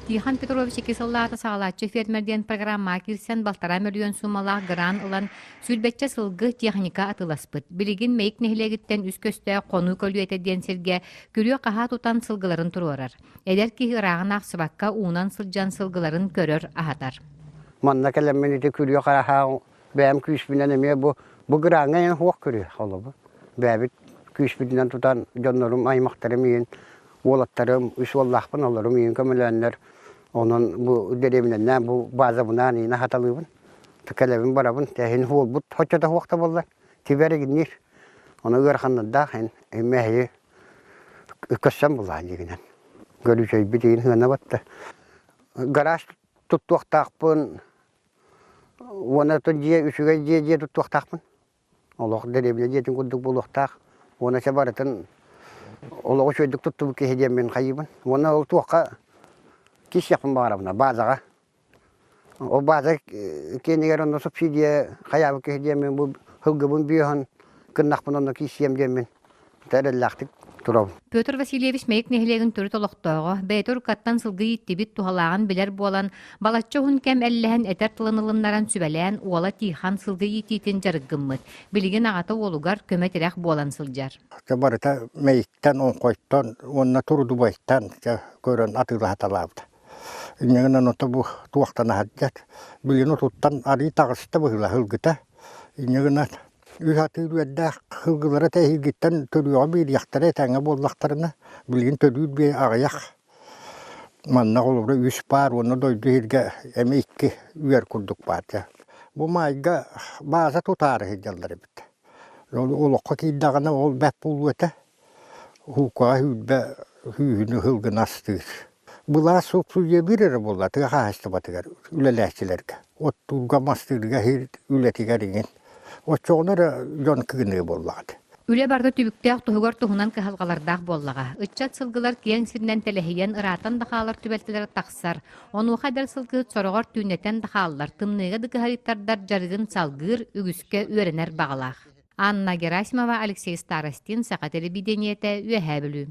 Тихон Петрович икки сыллааҕыта Саҕалааччы фермер диэн программаҕа киирсэн балтараа мөлүйүөн суумалаах грант ылан сүүрбэччэ сылгы техника атыыласпыт. Билигин Мэйик нэһилиэгиттэн үс көстөөх Хонуу көлүөтэ диэн сиргэ күрүө-хаһаа тутан сылгыларын туруорар. Эдэр киһи ырааҕын аахсыбакка уунан сылдьан сылгыларын көрөр, аһатар. Манна кэлэммин ити күрүө-хаһаа бэйэм күүспүнэн эмиэ бу бу граҥҥа эн суох күрүө холобур. Бэйэбит күүспүтүнэн тутан дьоннорум, аймахтарым иһин уолаттарым, үс уоллаахпын, олорум иһин көмөлөөннөр, онон бу дэриэбинэннээн бу базабынаан иһин аһаталыыбын. Кэлэбин барабын, тэһин уолбут хоччото суох да буоллар, тибэр игинниир. Ону ыараханнардаах эн эмэһи көссөн булаан дьигинэн. Көрүүчэйбит иһин сыана батта. Гараж туттуохтаахпын, уонна дьиэ үчүгэй дьиэ дьиэ туттуохтаахпын. Олох дэриэбинэ дьиэтин курдук буолуохтаах. Уонна чэ барытын олоҕу үчүгэйдик туттубут киһи диэммин хайыыбын. Уонна ол туохха киирсиэхпин баҕарабына баазаҕа. Ол бааза киэнигэр онно субсидия хайаабыт киһи диэммин бу сылгыбын бүөһүн гыннахпын онно киирсиэм диэммин эрэллээхтик турабын. Петр Васильевич Мэйик нэһилиэгин төрүт олохтооҕо, бэйэтэ уруккаттан сылгы ииттибит туһалааҕын билэр буолан, балачча уһун кэм эллэһэн этэр тылын ылыннаран сүбэлээн уола Тихон сылгы иитиитин дьарык гыммыт. Билигин аҕата уолугар көмө-тирэх буолан сылдьар. Барыта Мэйиктэн, Оҥхойтон уонна Турдубайтан көрөн атыылаһаталаабыта. Инньэ гынан ото бу туохтан аһардьат. Билигин отуттан арыы таҕыста быһыылаах ылгыта. Инньэ гынан Үс атыыр үөрдээх сылгылара тэһииргиттэн төрүөҕү биэриэхтэрэ этэҥҥэ буоллахтарына, билигин төрүүр биэ аҕыйах. Манна холобура үс паар уонна дойду иһиргэ эмиэ икки үөр курдук баар дьэ. Бу маайга бааза тутаары сылдьаллар эбит. Ол олоххо киирдэҕинэ ол бэрт буолуо этэ. Уһуккаҕа сүүрбэ сүүһүнү сылгыны астыыр. Былаас субсидиялыыр эрэ буолла тыа хаһаайыстыбатыгар үлэлээччилэргэ. Оттуурга, мастыырга сир үлэтигэр иҥин. Оччоҕуна эрэ дьон кыыныа буоллаҕа. Үлэ барыта түбүктээх туһугар туһунан кыһалҕалардаах буоллаҕа. Ыччат сылгылар киэҥ сиринэн тэлэһийэн ыраатан да хаалар түбэлтэлэрэ тахсар. Онуоха эдэр сылгыһыт сороҕор түүннэтэн да хааллар, тымныыга да кыһарыйтардар дьарыгын салгыыр, үгүскэ үөрэнэр баҕалаах. Анна Герасимова, Алексей Старостин, Саха телевидениетэ, Үөһээ Бүлүү.